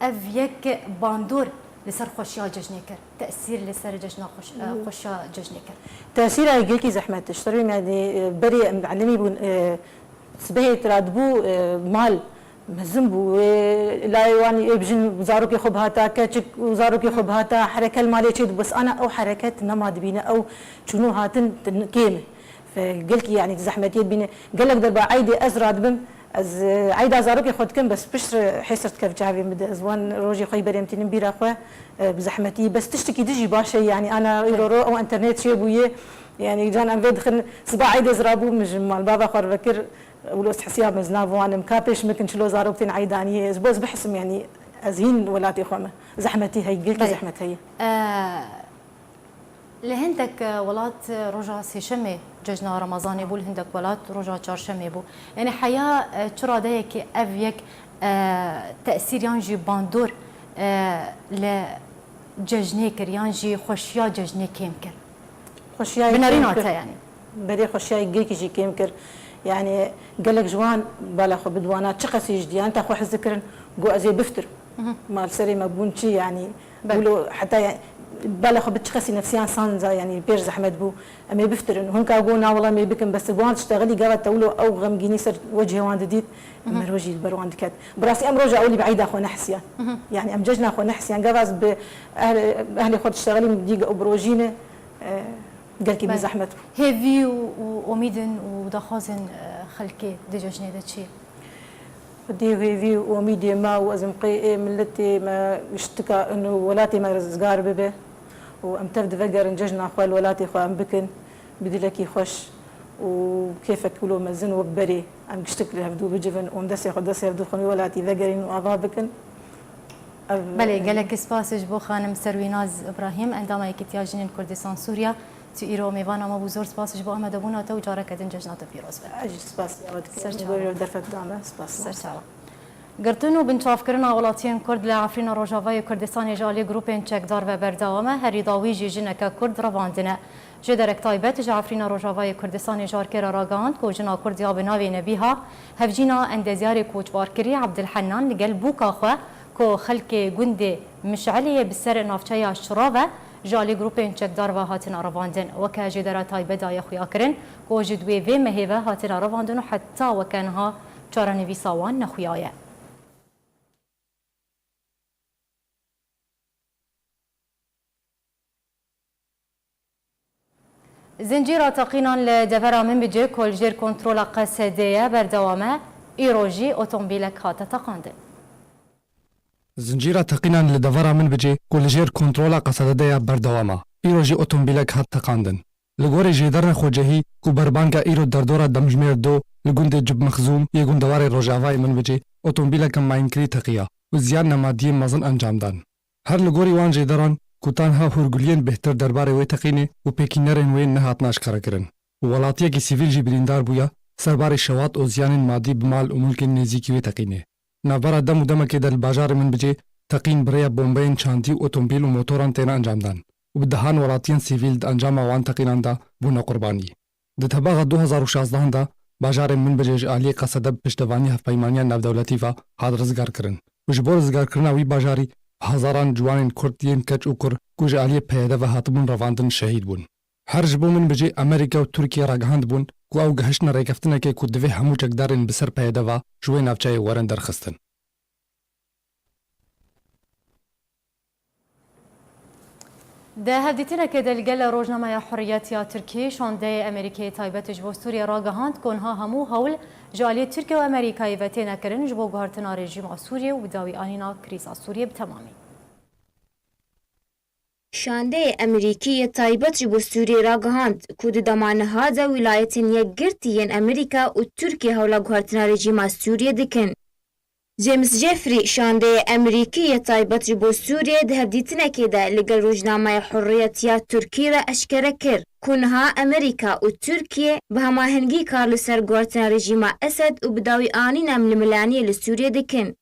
ev yek bandor li ser xweşiya cejnê kir, tesîr li ser cejna xweş-, e, Hı. xweşiya cejnê kir? Tesîra gelkî zehmet e. Ji te re bêjim, yanî, e, berê em elimî bûn, e, Sibehê tira dibû, e, mal mezin bû. Wê layê wan ê bijin zarokê xwe bihata keçik û zarokê xwe bihata hereke li malê çê dibû. Bes ana ew hereket nema dibîne, ew çûn û hatin kêm e. Fe-, gelkî, yanî, zehmetiyê dibîne. Gelek derba eydê ez radibim, ez, e, eyda zarokê xwe dikim, bes pişt re hêsir dikev çavê min de. Ez wan rojê xwe yî berê em tînin bîra xwe, e, bi zehmetî. Bes tiştekî din jî baş e, yanî, ana îro ro ew enternet çêbûye. Yanî, can em vê dixin, siba eydê ez rabûm, min ji malbava xwe re vekir, Wilo ez hesiya me ez nav wan im, ka pêş min kin çilo zarok tên eydaniyê, ez bo ez bihisim, yanî ez hîn welatê xwe me. Zehmetî hey, gelkî Belê. zehmet heye. E, li hindek, e, welat, e, roja sêşemê cejna Remezanê bû, li hindek welat roja çarşemê bû. Yanî heya, e, çi radeyekê ev yek, e, tesîr yan jî bandor, e, li cejnê kir, yan jî xweşiya cejnê kêm kir? Xweşiyayê Binarîna kêm kir. te yanî. Berê xweşiyayê gelkî jî kêm kir. Yanî gelek ji wan bala xwe bi diwana çi qesî ji diyan te xwe hez dikirin, got ez ê biftirim. Mhm. Ma li serê me bûn çi yanî? Belê. Wilo heta ya-, bala xwe bi çi qesî nefsiyan sanza yanî pêr zehmet bû. Em ê biftirin. Hûn ka got na wela em ê bikin. Bes bi wan tiştexilî gava te wilo ew xemgînî ser wecihê wan didît. Mhm. Merve jî li ber wan diket. Bi rastî em roja ewlî bi eyda xwe nehisiyan. Mhm. Yanî em cejna xwe nehisiyan. Gava ez bi ehl-, ehlê xwe tiştexilî min dî ew bi rojî ne. E, gelkî bi Belê. zehmet bû. Hêvî û, û omîdin û daxwazên, e, xelkê di cejnê de çi ye? Xwedê hêvî û omîdê me û ez im qey ê miletê me giştika in û welatê me rizgar bibe û em tev divegerin cejna xwe li welatê xwe em bikin bi dilekî xweş û kêfek wilo mezin wek berê. Em giştik li hevdû bicivin û em destê xwe destê hevdû xwe wî welatî vegerîn û ava bikin. Ev, Belê, e, gelek spas ji bo xanim Serwînaz Îbrahîm, endama Yekîtiya Jinên Kurdistan Sûriya. Tu îro mêvana me bû, zor spas ji bo amadebûna te û careke din cejna te pîroz be. Ez jî spasiya we dikim. Ser çava. Bo derfet da me, spas. Ser çava. Girtin û binçavkirina welatiyên Kurd li Efrîna Rojavayê Kurdistanê ji alî grûpên çekdar ve berdewam e, herî dawî jî jineke Kurd revandine. Jêderek taybet ji Efrîna Rojavayê Kurdistanê ji Arkê re ragihand ku jina Kurd ya bi navê Nebîha, hevjîna endezyarê koçbarkirî Ebdilhennan li gel bûka xwe ku xelkê gundê Mişeliyê bi ser navçeya Şira ve ji alî grûpên çekdar ve hatine revandin. Weke jêdera taybet daye xuyakirin ku ji di wê vê mehê ve hatine revandin û heta weke niha çarenivîsa wan nexuyaye. Zincîra teqînan li devera Minbicê ku li jêr kontrola Qesedê ye berdewam e, îro jî otomobîlek hate teqandin. Zincîra teqînan li devera Minbicê ku li jêr kontrola Qesedê de ye berdewam e, îro jî otomobîlek hat teqandin. Li gorî jêderên xwecihî ku berbanga îro derdora demjimêr do li gundê Cib Mexzûm yê gundewarê rojavayê Minbicê otomobîleke mayînkirî teqiya û ziyan nemadiyê mezin encam dan. Her li gorî wan jêderan ku tanha hûrguliyên bêhtir derbarê wê teqînê û pêkînerên wê nehatin aşkerekirin û welatiyekî sivîl jî birîndar bûye, serbarê şewat û ziyanên madî bi mal û milkên nêzîkî wê teqînê. Navbera dem û demekê de li bajarê Minbicê teqîn bi rêya bombeyên çandî û otomobîl û motoran têne encamdan û bi dehan welatiyên sivîl di encama wan teqînan de bûne qurbanî. Di tebaxa du hezar û şazdehan de bajarê Minbicê ji aliyê Qesede bi piştevaniya Hevpeymaniya Navdewletî ve hat rizgarkirin û ji bo rizgarkirina wî bajarî bi hezaran ciwanên Kurd yên keç û kur ku ji aliyê P Y D ve hatibûn revandin şehîd bûn. Her ji bo Minbicê Amerîka û Tirkiye ragihandibûn ku ew gihiştine rêkeftinekê ku divê hemû çekdarên bi ser P Y D ve ji wê navçeyê werin derxistin. Di hevdîtinekê de li gel rojnameya Hurriyet ya Tirkî, şandeyê Amerîkeyê taybet ji bo Sûriyê ragihand ku niha hemû hewl ji aliyê Tirkiye û Amerîkayê ve têne kirin ji bo guhertina rejîma Sûriyê û bi dawî anîna krîza Sûriyê bi temamî. Şandeyê Amerîkî yê taybet ji bo Sûriyê ragihand ku di dema niha de Wîlayetên Yekgirtî yên Amerîka û Tirkiye hewla guhertina rejîma Sûriyê dikin. James Jeffrey, şandeyê Amerîkî yê taybet ji bo Sûriyê, di hevdîtinekê de li gel rojnameya Hurriyet ya Tirkî re eşkere kir ku niha Amerîka û Tirkiye bi hemahengî kar li ser guhertina rejîma Esed û bi dawî anîna milimilaniye li Sûriyê dikin.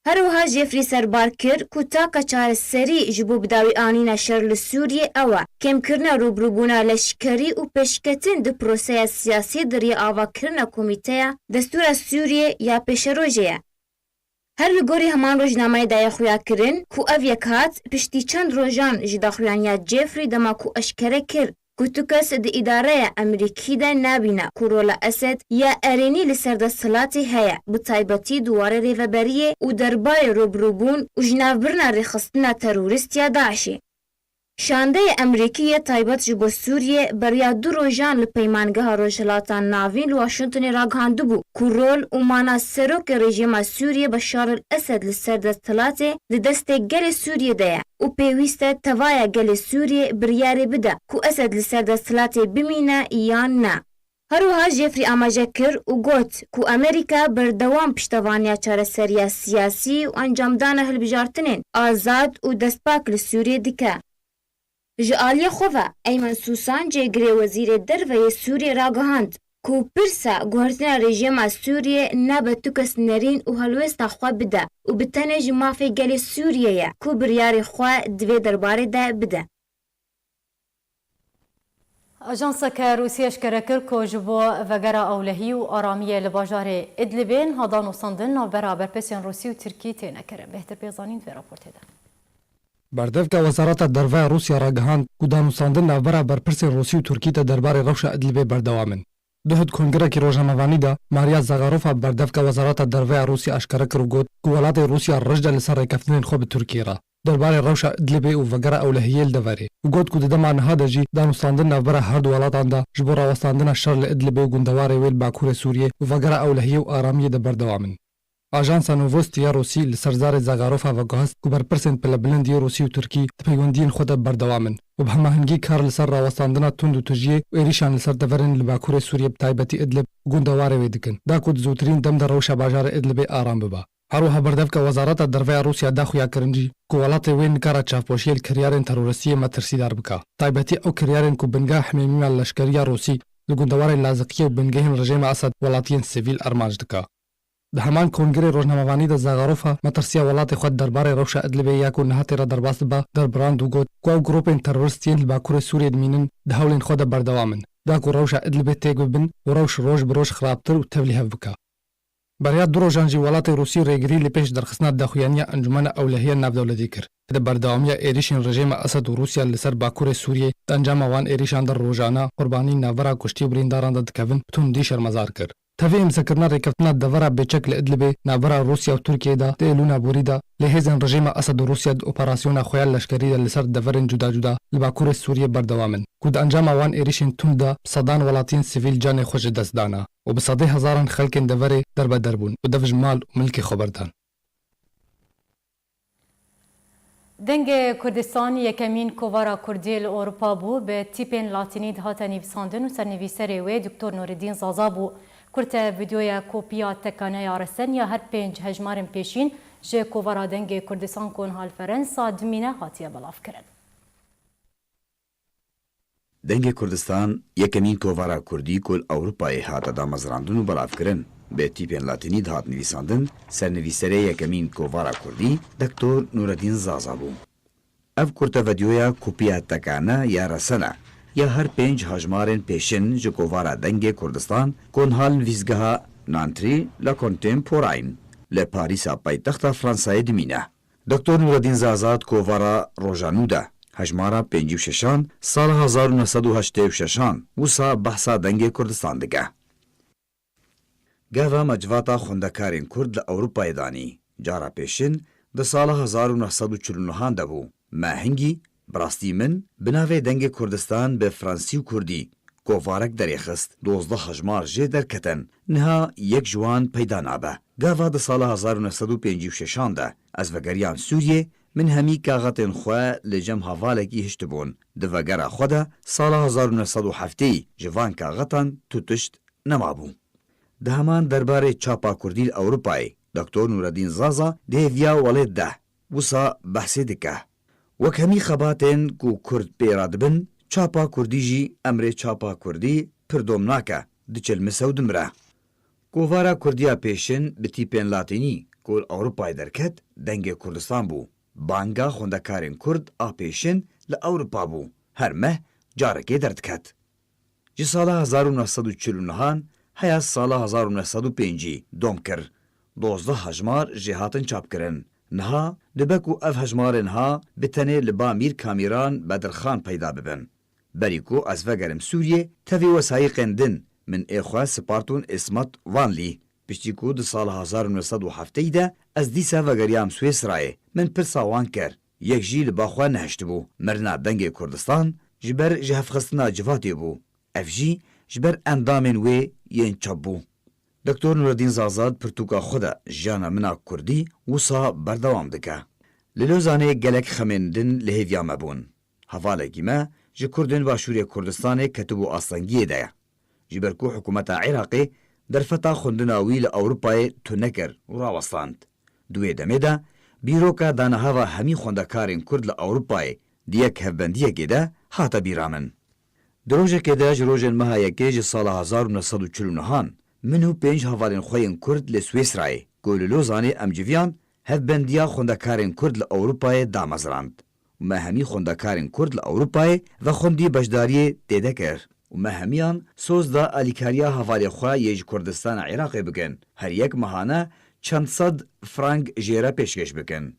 Her wiha Jeffrey serbar kir ku taka çareserî ji bo bidawî anîna şer li Sûriyê ew e, kêmkirina rûbirûbûna leşkerî û pêşketin di proseya siyasî di riya avakirina Komîteya Destûra Sûriyê ya Pêşerojê ye. Her li gorî heman rojnameyê daye xuyakirin ku ev yek hat piştî çend rojan ji daxuyaniya Jeffrey dema ku eşkere kir ku tu kes di îdareya Amerîkî de nabîne ku rola Esed ya erênî li ser desthilatê heye, bi taybetî di warê rêveberiyê û derbarê rûbirûbûn û ji navbirina rêxistina terorîst ya DAIŞê. Şandeyê Amerîkî yê taybet ji bo Sûriyê beriya du rojan li Peymangeha Rojhilata Navîn li Washingtonê ragihandibû ku rol û mana serokê rejîma Sûriyê Beşar el Esed li ser desthilatê di destê gelê Sûriyê de ye û pêwîst e tevaya gelê Sûriyê biryarê bide ku Esed li ser desthilatê bimîne yan ne. Her wiha Jeffrey amaje kir û got ku Amerîka berdewam piştevaniya çareseriya siyasî û encamdana hilbijartinên azad û destpak li Sûriyê dike. Ji aliyê xwe ve Eymen Susan, cêgirê Wezîrê Derve yê Sûriyê ragihand ku pirsa guhertina rejîma Sûriyê nabe tu kes nerîn û helwêsta xwe bide û bi tenê ji mafê gelê Sûriyê ye ku biryarê xwe di vê derbarê de bide. Ajanseke Rûsî eşkere kir ku ji bo vegera ewlehî û aramiyê li bajarê Idlibê niha danûstandin navbera berpirsên Rûsî û Tirkî têne kirin. Bêhtir pê zanîn di vê raportê de. Berdevka Wezareta Derve ya Rûsya ragihand ku danûstandin navbera berpirsên Rûsî û Tirkî de derbarê rewşa Idlibê berdewam in. Duhut kongirekî rojnamevanî de Maria Zagarofa, berdevka Wezareta Derve ya Rûsya, eşkere kir û got ku welatê Rûsya rijd e li ser rêkeftinên xwe bi Tirkiyê re derbarê rewşa Idlibê û vegera ewlehiyê li deverê û got ku di dema niha de jî danûstandin navbera her du welatan de ji bo rawestandina şer li Idlibê û gundewarê wê li bakurê Sûriyê û vegera ewlehiyê û aramiyê de berdewam in. Ajansa Novosti ya Rûsî li ser zarê Zagarofa veguhest ku berpirsên pilebilind yê Rûsî û Tirkî di peywendiyên xwe de berdewam in û bi hemahengî kar li ser rawestandina tund û tijiyê û êrîşan li ser deverên li bakurê Sûriyê, bi taybetî Idlib û gundewarê wê dikin, da ku di zûtirîn dem de rewşa bajarê Idlibê aram bibe. Her wiha berdevka Wezareta Derve ya Rûsya da xuyakirin jî ku welatê wê nikare çavboşiyê li kiryarên terorîstî yê metirsîdar bike, taybetî ew kiryarên ku bingeha hemêmîna leşkerî ya Rûsî li gundewarên Laziqiyê û bingehên rejîma Esed welatiyên sivîl armanc dike. Di heman kongrê rojnamevanî de Zagarofa metirsiya welatê xwe derbarê rewşa Idlibê ya ku niha tê re derbas dibe derbirand û got ku ew grûpên terorîst yên li Bakurê Sûriyê dimînin di hewlên xwe de berdewam in, da ku rewşa Idlibê têk bibin û rewş roj bi roj xirabtir û tevlîhev bike. Beriya du rojan jî welatê Rûsî rêgirî li pêş derxistina daxuyaniya Encûmena Ewlehiya Navdewletî kir. Di berdewamiya êrîşên rejîma Esed û Rûsya li ser Bakurê Sûriyê, di encama wan êrîşan de rojane qurbanî navbera kuştî û birîndaran de dikevin, bi tundî şermezar kir. Tevî îmzekirina rêkeftina devera bêçek li Idlibê navbera Rûsya û Tirkiyeyê de di Êlûna borî de lê hêzên rejîma Esed û Rûsya di operasyona xwe ya leşkerî de li ser deverên cuda cuda li Bakurê Sûriyê berdewam in, ku di encama wan êrîşên tund de bi sedan welatiyên sivîl canê xwe ji dest dane û bi sedê hezaran xelkên deverê derbeder bûn û dev ji mal û milkê xwe berdan. Dengê Kurdistan yekemîn kovara Kurdî li Ewropa bû, bi tîpên latînî dihate nivîsandin û sernivîserê wê Doktor Nureddîn Zaza bû. Kurte vîdeoya kopiya tekane ya resen ya her pênc hejmarên pêşîn ji kovara Dengê Kurdistan Konhal Ferensa dimîne hatiye belavkirin. Dengê Kurdistan yekemîn kovara Kurdî ku li Ewropayê hate damezrandin û belavkirin, bi tîpên latînî dihat nivîsandin, sernivîserê yekemîn kovara Kurdî Doktor Nureddîn Zaza bû. Ev kurte vîdeoya kopiya tekane ya resen e ya her pênc hejmarên pêşin ji kovara Dengê Kurdistan Konhal nivîsgeha Nantri La Contemporaine li Parîsa paytexta Fransayê dimîne. Doktor Nureddîn Zaza di kovara Roja Nû de, hejmara pêncî û şeşan, sala hezar û neh sed û heştê û şeşan, wisa behsa Dengê Kurdistan dike. Gava me civata xwendekarên Kurd li Ewropayê danî, cara pêşin di sala hezar û neh sed û çil û nehan de bû. Me hingî, bi rastî min, bi navê Dengê Kurdistan bi fransî û kurdî kovarek derêxist, dozdeh hejmar jê derketin, niha yek ji wan peyda nabe. Gava di sala hezar û neh sed û pêncî û şeşan de ez vegeriyam Sûriyê, min hemî kaxetên xwe li cem hevalekî hiştibûn. Di vegera xwe de sala hezar û neh sed û heftê ji van kaxetan tu tişt nemabû. Di heman derbarê çapa kurdî li Ewropayê, Doktor Nureddîn Zaza di hêviya welêt de wisa behsê dike. Wek hemî xebatên ku kurd pê re dibin, çapa kurdî jî emrê çapa kurdî pir dom nake, diçilmise û dimire. Kovara kurdiya pêşin bi tîpên latînî ku li Ewropayê derket, Dengê Kurdistan bû. Banga xwendekarên kurd a pêşin li Ewropa bû. Her meh carekê derdiket. Ji sala hezar û neh sed û çil û nehan heya sala hezar û neh sed û pêncî dom kir. Dozdeh hejmar jê hatin çapkirin. Niha dibe ku ev hejmarên ha bi tenê li ba Mîr Kamîran Bedirxan peyda bibin. Berî ku ez vegerim Sûriyê, tevî wesayîqên din min ê xwe spartûn Îsmet Vanlî. Piştî ku di sala hezar û neh sed û heftê de ez dîsa vegeriyam Swêsrayê, min pirsa wan kir. Yek jî li ba xwe nehiştibû. Mirina Dengê Kurdistan ji ber ji hevxistina civatê bû. Ev jî ji ber endamên wê yên çap bû. Doktor Nureddîn Zaza di pirtûka xwe de jiyana min a kurdî wisa berdewam dike. Li Lozanê gelek xemên din li hêviya me bûn. Hevalekî me ji kurdên Başûrê Kurdistanê ketibû astengiyê de ye. Ji ber ku hikûmeta Iraqê derfeta xwendina wî li Ewropayê tune kir û rawestand. Di wê demê de bîroka danehava hemî xwendekarên kurd li Ewropayê di yek hevbendiyekê de hate bîra min. Di rojekê de ji rojên meha yekê ji sala hezar û neh sed û çil û nehan min û pênc hevalên xwe yên kurd li Swêsrayê ku li Lozanê em civiyan, hevbendiya xwendekarên kurd li Ewropayê damezrand. Û me hemî xwendekarên kurd li Ewropayê vexwendî beşdariyê tê de kir. Û me hemiyan soz da alîkariya hevalê xwe yê ji Kurdistana Iraqê bikin. Her yek mehane çend sed frank jê re pêşkêş bikin.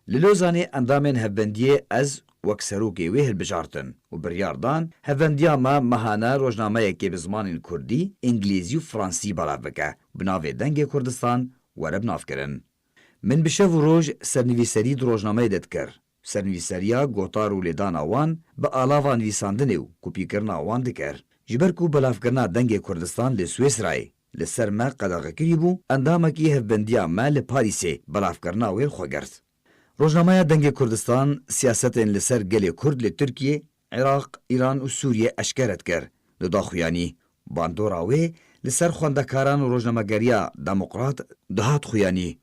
Li Lozanê endamên hevbendiyê ez wek serokê wê hilbijartin û biryar dan hevbendiya me mehane rojnameyekê bi zimanên kurdî, îngilîzî û fransî belav bike, bi navê Dengê Kurdistan were binavkirin. Min bi şev û roj sernivîserî di rojnameyê de dikir. Sernivîseriya gotar û lêdana wan bi alava nivîsandinê û kopîkirina wan dikir. Ji ber ku belavkirina Dengê Kurdistan li Swêsrayê li ser me qedexe kirî bû, endamekî hevbendiya me li Parîsê belavkirina wê li xwe girt. Rojnameya Dengê Kurdistan siyasetên li ser gelê Kurd li Tirkiye, Iraq, Îran û Sûriye eşkere dikir. Di daxuyanî, bandora wê li ser xwendekaran û rojnamegeriya demokrat dihat xuyanî.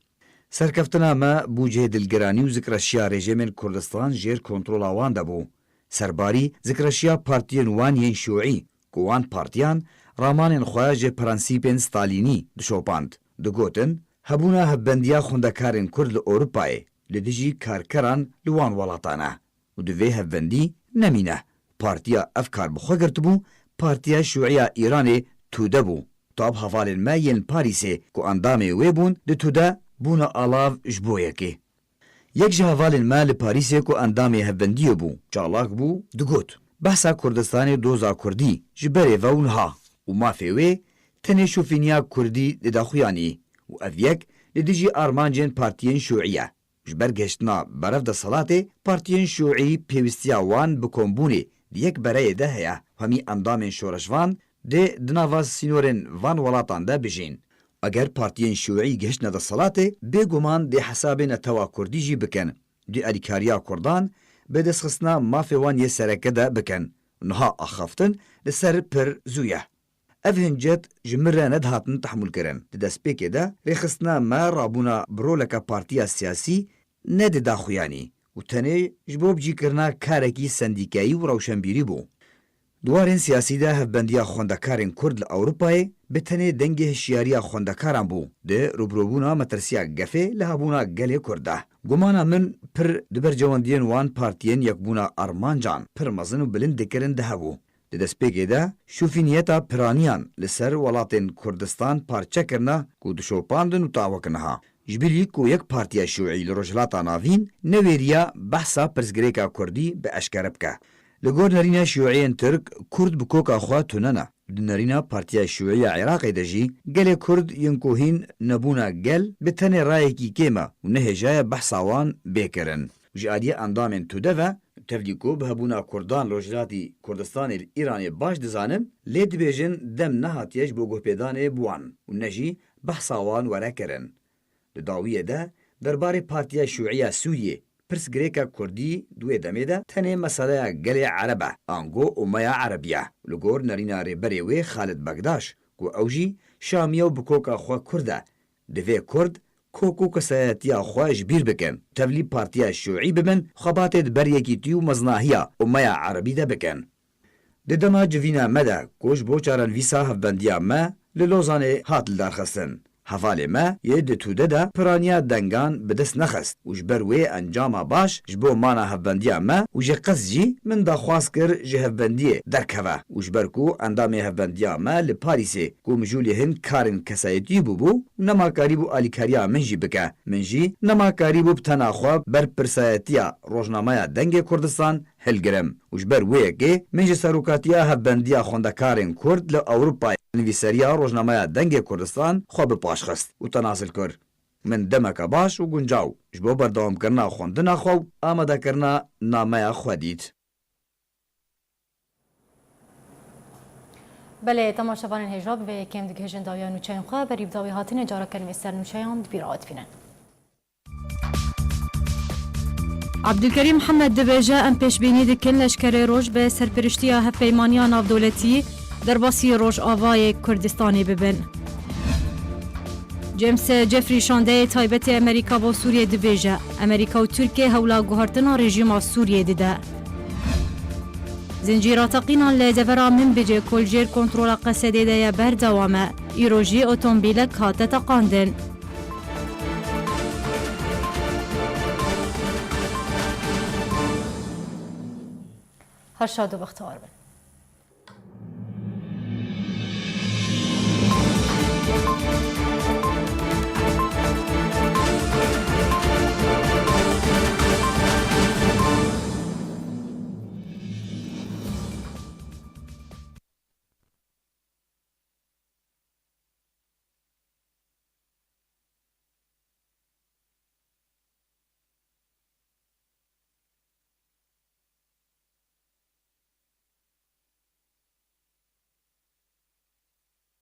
Serkeftina me bû cihê dilgiranî û zikreşiya rejîmên Kurdistan jêr kontrola wan de bû. Serbarî zikreşiya partiyên wan yên şûî, ku wan partiyan ramanên xwe ji prensîpên Stalînî dişopand. Digotin, hebûna hevbendiya xwendekarên Kurd li Ewropayê li dijî karkeran li wan welatan e û divê hevbendî nemîne. Partiya ev kar bi xwe girtibû, Partiya Şûî ya Îranê Tude bû. Tab hevalên me yên li Parîsê ku endamê wê bûn, di Tude bûne alav ji bo yekê. Yek ji hevalên me li Parîsê ku endamê hevbendiyê bû, çalak bû, digot, behsa Kurdistanê doza Kurdî ji berê ve û niha û mafê wê tenê şofîniya Kurdî dide xuyanî û ev yek li dijî armancên partiyên Şûî ye. Ji ber gihiştina berev desthilatê, partiyên Şûî pêwîstiya wan bi kombûnê di yek bereyê de heye. Hemî endamên şoreşvan dê di nava sînorên van welatan de bijîn. Eger partiyên Şûî gihiştine desthilatê, bêguman dê hesabê netewa Kurdî jî bikin. Dê alîkariya Kurdan bi destxistina mafê wan yê sereke de bikin. Niha axaftin li ser pir zû ye. Ev hincet ji min re nedihatin tehmûlkirin. Di destpêkê de rêxistina me rabûna bi roleke partiya siyasî nedida xuyanî û tenê ji bo bicîkirina karekî sendîkayî û rewşenbîrî bû. Di warên siyasî de hevbendiya xwendekarên Kurd li Ewropayê bi tenê dengê hişyariya xwendekaran bû. Di rûbirûbûna metirsiya gefê li hebûna gelê Kurd de. Gumana min pir di bercewendiyên wan partiyên yekbûna armancan pir mezin û bilind dikirin de hebû. Di destpêkê de şofîniyeta piraniyan li ser welatên Kurdistan parçe kirine ku dişopandin û ta wek niha. Ji bilî ku yek partiya Şûî li Rojhilata Navîn newêriya behsa pirsgirêka Kurdî bi eşkere bike. Li gor nerîna Şûîyên Tirk, Kurd bi koka xwe tune ne. Di nerîna Partiya Şûî ya Iraqê de jî gelê Kurd yên ku hîn nebûna gel bi tenê rayekî kêm e û nehêjaye behsa wan bê kirin. Ji aliyê endamên Tude ve, tevlî ku bi hebûna Kurdan li Rojhilatî Kurdistanê li Îranê baş dizanin, lê dibêjin dem nehatiye ji bo guhpêdanê bi wan û ne jî behsa wan were kirin. Di dawiyê de, derbarê Partiya Şûî ya Sûriyê, pirsgirêka Kurdî di wê demê de tenê meseleya gelê Ereb e, ango Umeya Erebî ye. Li gor nerîna rêberê wê Xalid Bekdaş, ku ew jî Şamî ye û bi koka xwe Kurd e, divê Kurd kok û kesayetiya xwe ji bîr bikin, tevlî Partiya Şûî bibin, xebatê di ber yekîtî û meznahiya Umeya Erebî de bikin. Di dema civîna me de ku ji bo çarenivîsa hevbendiya me li Lozanê hat lidarxistin, hevalê me yê di Tude de piraniya dengan bi dest nexist û ji ber wê encama baş ji bo mana hevbendiya me û ji qez jî min daxwaz kir ji hevbendiyê derkeve û ji ber ku endamê hevbendiya me li Parîsê ku mijûlî hin karên kesayetî bûbû û nema karîbû alîkariya min jî bike, min jî nema karîbû bi tena xwe berpirsayetiya rojnameya Dengê Kurdistan hilgirim û ji ber wê yekê min ji serokatiya hevbendiya xwendekarên Kurd li Ewropayê nivîseriya rojnameya Dengê Kurdistan xwe bi paş xist û tenasl kir. Min demeke baş û guncaw ji bo berdewamkirina xwendina xwe û amadekirina nameya xwe dît. Belê, temaşevanên hêja, bi vê yekê em digihîjin dawiya nûçeyên xwe, berî bi dawî hatinê careke nivîser nûçeyan di bîra we dibînin. Abdulkerîm Mihemed dibêje, em pêşbînî dikin leşkerê Roj bi serpiriştiya Hevpeymaniya Navdewletî derbasî Rojavayê Kurdistanê bibin. James Jeffrey, şandeyê taybetê Amerîka bo Sûriyê dibêje, Amerîka û Tirkiye hewla guhertina rejîma Sûriyê dide. Zincîra teqînan li devera Minbicê ku li jêr kontrola Qesedê de ye berdewam e. Îro jî otomobîlek hate teqandin. Her şad û bextewar bin.